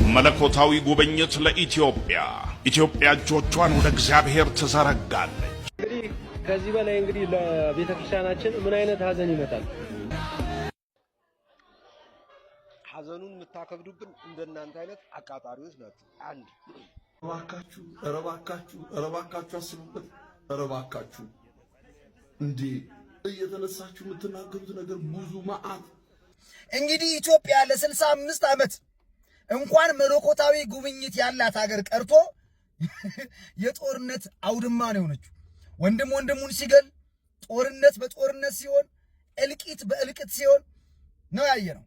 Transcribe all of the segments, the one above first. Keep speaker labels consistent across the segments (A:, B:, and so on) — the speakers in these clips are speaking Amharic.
A: መለኮታዊ ጉብኝት ለኢትዮጵያ። ኢትዮጵያ እጆቿን ወደ እግዚአብሔር ትዘረጋለች።
B: እንግዲህ ከዚህ በላይ እንግዲህ ለቤተ ክርስቲያናችን ምን አይነት ሀዘን ይመጣል?
C: ሀዘኑን የምታከብዱብን እንደናንተ አይነት አቃጣሪዎች ናቸው። አንድ
D: እባካችሁ፣ ኧረ እባካችሁ፣ ኧረ እባካችሁ አስቡበት። ኧረ እባካችሁ እንዴ እየተነሳችሁ የምትናገሩት ነገር ብዙ መዓት።
E: እንግዲህ ኢትዮጵያ ለ65 ዓመት እንኳን መለኮታዊ ጉብኝት ያላት ሀገር ቀርቶ የጦርነት አውድማ ነው የሆነችው። ወንድም ወንድሙን ሲገል፣ ጦርነት በጦርነት ሲሆን፣ እልቂት በእልቂት ሲሆን ነው ያየነው።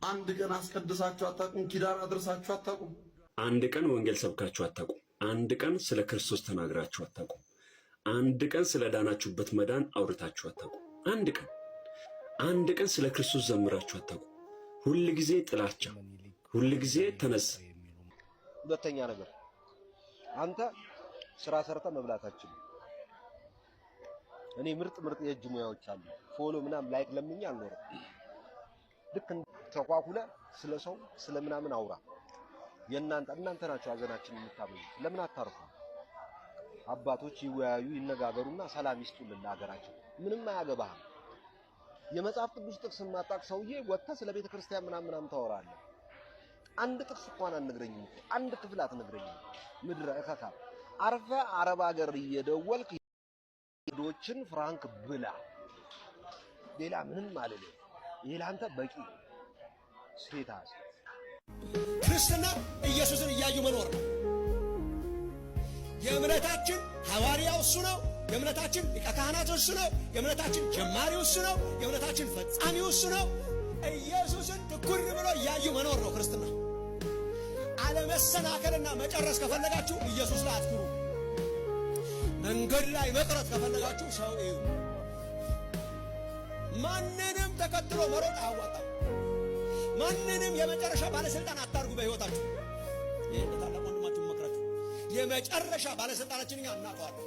D: አንድ ቀን አስቀድሳችሁ አታውቁም። ኪዳን አድርሳችሁ አታውቁም።
F: አንድ ቀን ወንጌል ሰብካችሁ አታውቁም። አንድ ቀን ስለ ክርስቶስ ተናግራችሁ አታውቁም። አንድ ቀን ስለ ዳናችሁበት መዳን አውርታችሁ አታውቁም። አንድ ቀን ስለ ክርስቶስ ዘምራችሁ አታውቁም። ሁል ጊዜ ጥላቻ፣ ሁል ጊዜ ተነስ።
C: ሁለተኛ ነገር አንተ ስራ ሰርተ መብላታችን እኔ ምርጥ ምርጥ የእጅ ሙያዎች አሉ። Follow ምናምን like ለምኜ አልኖርም። ልክ ተኳኩለ ስለ ሰው ስለ ምናምን አውራ። የእናንተ እናንተ ናችሁ ሀዘናችን የምታበዙት። ለምን አታርፉ? አባቶች ይወያዩ ይነጋገሩና ሰላም ይስጡልን ለሀገራችን። ምንም አያገባህም። የመጽሐፍ ቅዱስ ጥቅስ የማታውቅ ሰውዬ ወጥተህ ስለ ቤተ ክርስቲያን ምናምን ምናምን ታወራለህ። አንድ ጥቅስ እንኳን አትነግረኝም እኮ፣ አንድ ክፍል አትነግረኝም። ምድረ እከካ አርፈ አረብ ሀገር እየደወልክ ዶችን ፍራንክ ብላ። ሌላ ምንም አልልም። ይሄ ለአንተ በቂ ሴታ ሴት።
G: ክርስትና ኢየሱስን እያዩ መኖር ነው። የእምነታችን ሐዋርያው እሱ ነው። የእምነታችን ሊቀ ካህናት እሱ ነው። የእምነታችን ጀማሪው እሱ ነው። የእምነታችን ፈጻሚው እሱ ነው። ኢየሱስን ትኩር ብሎ እያዩ መኖር ነው ክርስትና። አለመሰናከልና መጨረስ ከፈለጋችሁ ኢየሱስ ላይ አትኩሩ። መንገድ ላይ መቅረት ከፈለጋችሁ ሰው እዩ። ማንንም ተከትሎ መሮጥ አያዋጣም። ማንንም የመጨረሻ ባለስልጣን አታርጉ በሕይወታችሁ። ይህ ታላቅ ወንድማችሁ መክራችሁ የመጨረሻ ባለስልጣናችን እኛ እናውቀዋለን።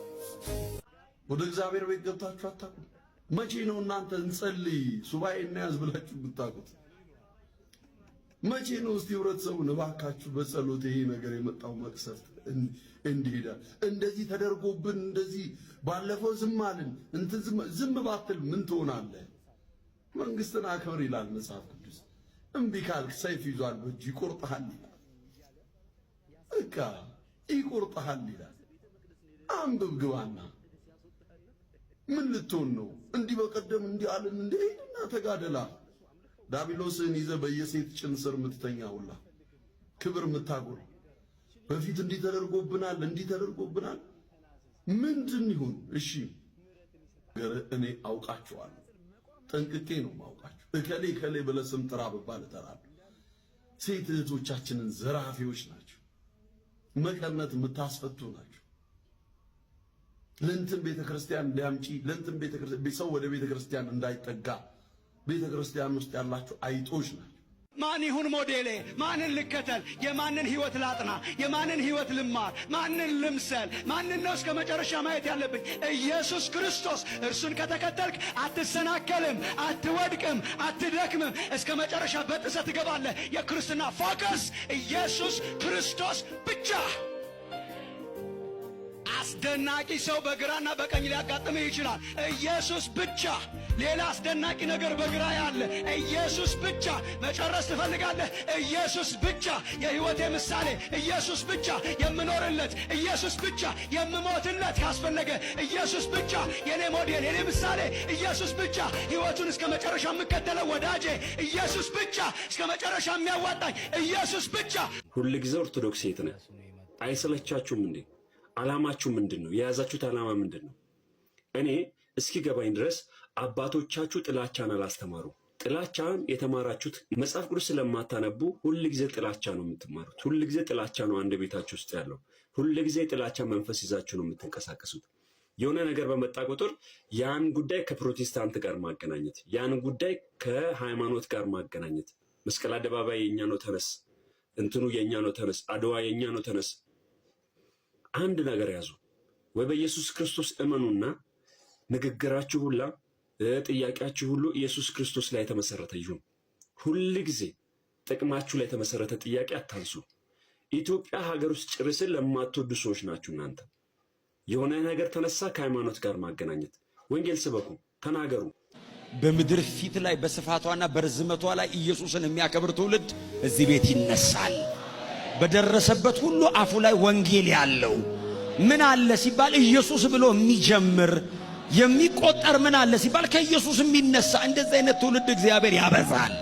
D: ወደ እግዚአብሔር ቤት ገብታችሁ አታውቁም። መቼ ነው እናንተ እንጸልይ ሱባኤ እንያዝ ብላችሁ የምታውቁት? መቼ ነው እስቲ ህብረተሰቡን እባካችሁ በጸሎት ይሄ ነገር የመጣው መቅሰፍት እንዲሄዳል እንደዚህ ተደርጎብን እንደዚህ ባለፈው ዝም አልን እንትን ዝም ባትል ምን ትሆናለህ? መንግስትን አክብር ይላል መጽሐፍ ቅዱስ። እምቢ ካልክ ሰይፍ ይዟል በእጁ ይቆርጥሃል ይላል። በቃ ይቆርጥሃል ይላል። አንብብ ግባና ምን ልትሆን ነው? እንዲህ በቀደም እንዲህ አልን እንዲህ ሂድና ተጋደላ። ዳቢሎስን ይዘህ በየሴት ጭን ስር የምትተኛ ሁላ ክብር የምታጎል በፊት እንዲህ ተደርጎብናል፣ እንዲህ ተደርጎብናል። ምንድን ይሁን? እሺ እኔ አውቃቸዋለሁ፣ ጠንቅቄ ነው ማውቃቸው። እከሌ እከሌ ብለህ ስም ጥራ ብባል እጠራለሁ። ሴት እህቶቻችንን ዘራፊዎች ናቸው፣ መቀነት የምታስፈቱ ናቸው። ለእንትን ቤተክርስቲያን እንዲያምጪ ለእንትን ቤተክርስቲያን ሰው ወደ ቤተክርስቲያን እንዳይጠጋ ቤተክርስቲያን ውስጥ ያላችሁ አይጦች ናቸው።
G: ማን ይሁን ሞዴሌ? ማንን ልከተል? የማንን ህይወት ላጥና? የማንን ህይወት ልማር? ማንን ልምሰል? ማንን ነው እስከ መጨረሻ ማየት ያለብኝ? ኢየሱስ ክርስቶስ። እርሱን ከተከተልክ አትሰናከልም፣ አትወድቅም፣ አትደክምም። እስከ መጨረሻ በጥሰህ ትገባለህ። የክርስትና focus ኢየሱስ ክርስቶስ ብቻ። አስደናቂ ሰው በግራና በቀኝ ሊያጋጥምህ ይችላል። ኢየሱስ ብቻ። ሌላ አስደናቂ ነገር በግራ ያለ ኢየሱስ ብቻ። መጨረስ ትፈልጋለህ? ኢየሱስ ብቻ። የሕይወቴ ምሳሌ ኢየሱስ ብቻ። የምኖርለት ኢየሱስ ብቻ። የምሞትለት ካስፈለገ ኢየሱስ ብቻ። የኔ ሞዴል፣ የኔ ምሳሌ ኢየሱስ ብቻ። ሕይወቱን እስከ መጨረሻ የምከተለው ወዳጄ ኢየሱስ ብቻ። እስከ መጨረሻ የሚያዋጣኝ ኢየሱስ ብቻ።
F: ሁል ጊዜ ኦርቶዶክስ የት ነህ? አይሰለቻችሁም እንዴ? ዓላማችሁ ምንድን ነው? የያዛችሁት ዓላማ ምንድን ነው? እኔ እስኪገባኝ ድረስ አባቶቻችሁ ጥላቻን አላስተማሩ። ጥላቻን የተማራችሁት መጽሐፍ ቅዱስ ስለማታነቡ ሁል ጊዜ ጥላቻ ነው የምትማሩት። ሁል ጊዜ ጥላቻ ነው አንድ ቤታችሁ ውስጥ ያለው። ሁል ጊዜ ጥላቻ መንፈስ ይዛችሁ ነው የምትንቀሳቀሱት። የሆነ ነገር በመጣ ቁጥር ያን ጉዳይ ከፕሮቴስታንት ጋር ማገናኘት፣ ያን ጉዳይ ከሃይማኖት ጋር ማገናኘት። መስቀል አደባባይ የኛ ነው ተነስ፣ እንትኑ የኛ ነው ተነስ፣ አድዋ የኛ ነው ተነስ። አንድ ነገር ያዙ። ወይ በኢየሱስ ክርስቶስ እመኑና ንግግራችሁ ሁላ ጥያቄያችሁ ሁሉ ኢየሱስ ክርስቶስ ላይ የተመሰረተ ይሁን። ሁል ጊዜ ጥቅማችሁ ላይ የተመሰረተ ጥያቄ አታንሱ። ኢትዮጵያ ሀገር ውስጥ ጭርስን ለማትወዱ ሰዎች ናችሁ እናንተ። የሆነ ነገር ተነሳ ከሃይማኖት ጋር ማገናኘት። ወንጌል ስበኩ፣ ተናገሩ።
G: በምድር ፊት ላይ በስፋቷና በርዝመቷ ላይ ኢየሱስን የሚያከብር ትውልድ እዚህ ቤት ይነሳል። በደረሰበት ሁሉ አፉ ላይ ወንጌል ያለው ምን አለ ሲባል ኢየሱስ ብሎ የሚጀምር፣ የሚቆጠር ምን አለ ሲባል ከኢየሱስ የሚነሳ እንደዚህ አይነት ትውልድ እግዚአብሔር ያበዛል።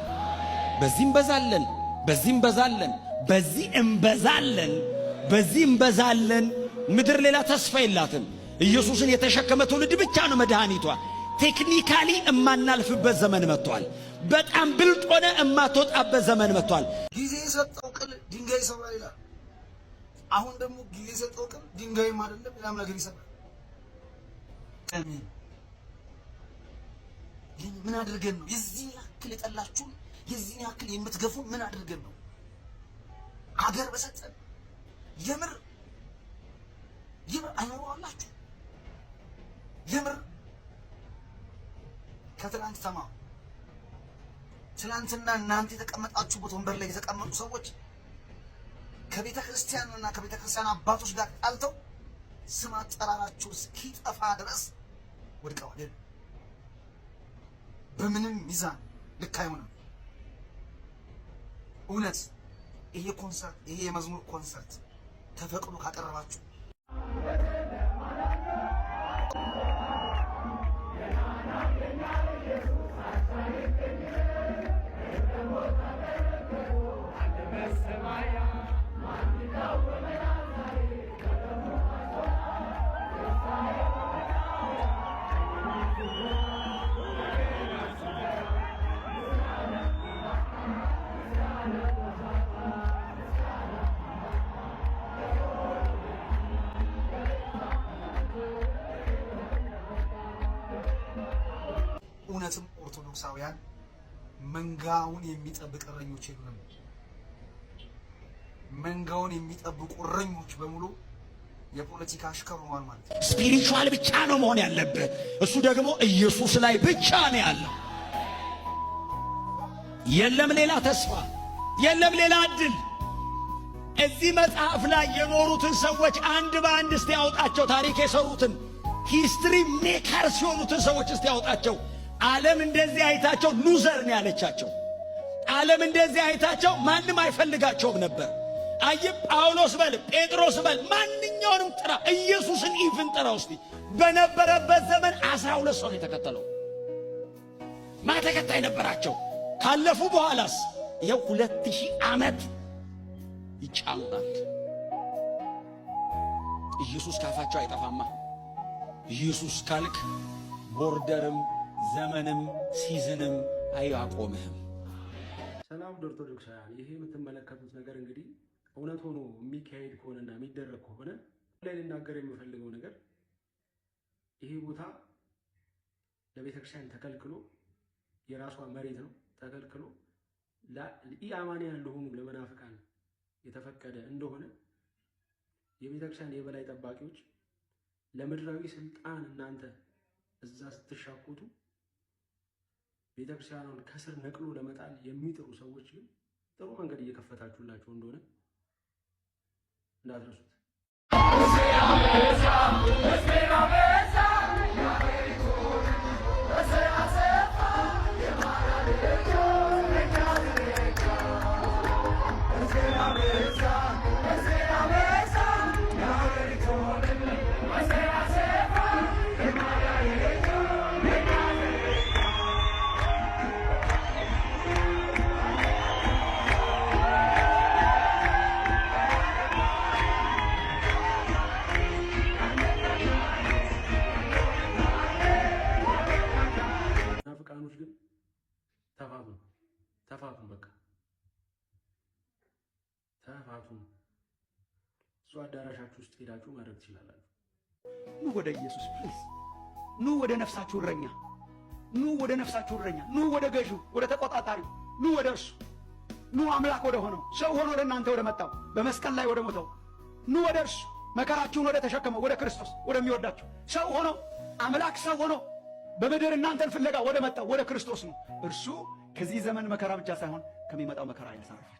G: በዚህ እንበዛለን፣ በዚህ እንበዛለን፣ በዚህ እንበዛለን፣ በዚህ እንበዛለን። ምድር ሌላ ተስፋ የላትም። ኢየሱስን የተሸከመ ትውልድ ብቻ ነው መድኃኒቷ። Technically እማናልፍበት ዘመን መጥቷል። በጣም ብልጥ ሆነ እማትወጣበት ዘመን መጥቷል።
E: ጊዜ የሰጠው ቅል ድንጋይ ይሰብራል ይላል። አሁን ደግሞ ጊዜ የሰጠው ቅል ድንጋይም አይደለም ሌላም ነገር ይሰብራል። ምን አድርገን ነው የዚህን ያክል የጠላችሁን፣ የዚህን ያክል የምትገፉን? ምን አድርገን ነው አገር በሰጠን? የምር የምር አይኖረዋላችሁ። የምር ከትላንት ተማሩ። ትላንትና እናንተ የተቀመጣችሁበት ወንበር ላይ የተቀመጡ ሰዎች ከቤተ ክርስቲያንና ከቤተ ክርስቲያን አባቶች ጋር ጣልተው ስም አጠራራቸው እስኪጠፋ ድረስ ወድቀዋል። በምንም ሚዛን ልክ አይሆንም። እውነት ይሄ ኮንሰርት፣ ይሄ የመዝሙር ኮንሰርት ተፈቅዶ ካቀረባችሁ እውነትም ኦርቶዶክሳውያን መንጋውን የሚጠብቅ እረኞች የሉንም። መንጋውን የሚጠብቁ እረኞች በሙሉ የፖለቲካ አሽከር ሆኗል ማለት ነው።
G: Spiritual ብቻ ነው መሆን ያለብህ። እሱ ደግሞ ኢየሱስ ላይ ብቻ ነው ያለው። የለም ሌላ ተስፋ፣ የለም ሌላ እድል። እዚህ መጽሐፍ ላይ የኖሩትን ሰዎች አንድ በአንድ እስቲ ያውጣቸው። ታሪክ የሰሩትን፣ history makers የሆኑትን ሰዎች እስቲ ያውጣቸው። ዓለም እንደዚህ አይታቸው loser ነው ያለቻቸው። ዓለም እንደዚህ አይታቸው ማንም አይፈልጋቸውም ነበር። አይ ጳውሎስ በል፣ ጴጥሮስ በል፣ ማንኛውንም ጥራ፣ ኢየሱስን even ጥራ ውስጥ በነበረበት ዘመን 12 ሰው ነው የተከተለው። ማ ተከታይ ነበራቸው? ካለፉ በኋላስ ይኸው 2000 ዓመት ይጫኑናል። ኢየሱስ ካፋቸው አይጠፋማ። ኢየሱስ ካልክ border ም ዘመንም season ም አያቆምህም።
B: ሰላም ኦርቶዶክሳውያን፣ ይሄ የምትመለከቱት ነገር እንግዲህ እውነት ሆኖ የሚካሄድ ከሆነና የሚደረግ ከሆነ ላይ ልናገር የምፈልገው ነገር ይሄ ቦታ ለቤተክርስቲያን ተከልክሎ፣ የራሷ መሬት ነው፣ ተከልክሎ ኢአማንያን ለሆኑ ለመናፍቃን የተፈቀደ እንደሆነ የቤተክርስቲያን የበላይ ጠባቂዎች ለምድራዊ ስልጣን እናንተ እዛ ስትሻኮቱ ቤተክርስቲያኗን ከስር ነቅሎ ለመጣል የሚጥሩ ሰዎች ግን ጥሩ መንገድ እየከፈታችሁላቸው እንደሆነ እንዳትረሱት። መናፍቃኖች ግን ተፋቱን፣ ተፋቱን፣ በቃ ተፋቱን። እሱ አዳራሻችሁ ውስጥ ሄዳችሁ ማድረግ ትችላላችሁ።
H: ኑ ወደ ኢየሱስ please። ኑ ወደ ነፍሳችሁ እረኛ፣ ኑ ወደ ነፍሳችሁ እረኛ፣ ኑ ወደ ገዢው፣ ወደ ተቆጣጣሪው፣ ኑ ወደ እርሱ፣ ኑ አምላክ ወደ ሆነው፣ ሰው ሆኖ ወደ እናንተ ወደ መጣው፣ በመስቀል ላይ ወደ ሞተው፣ ኑ ወደ እርሱ፣ መከራችሁን ወደ ተሸከመው ወደ ክርስቶስ፣ ወደሚወዳችሁ ሰው ሆኖ፣ አምላክ ሰው ሆኖ በምድር እናንተን ፍለጋ ወደ መጣው ወደ ክርስቶስ ነው። እርሱ ከዚህ ዘመን መከራ ብቻ ሳይሆን ከሚመጣው መከራ ያሳርፋችሁ።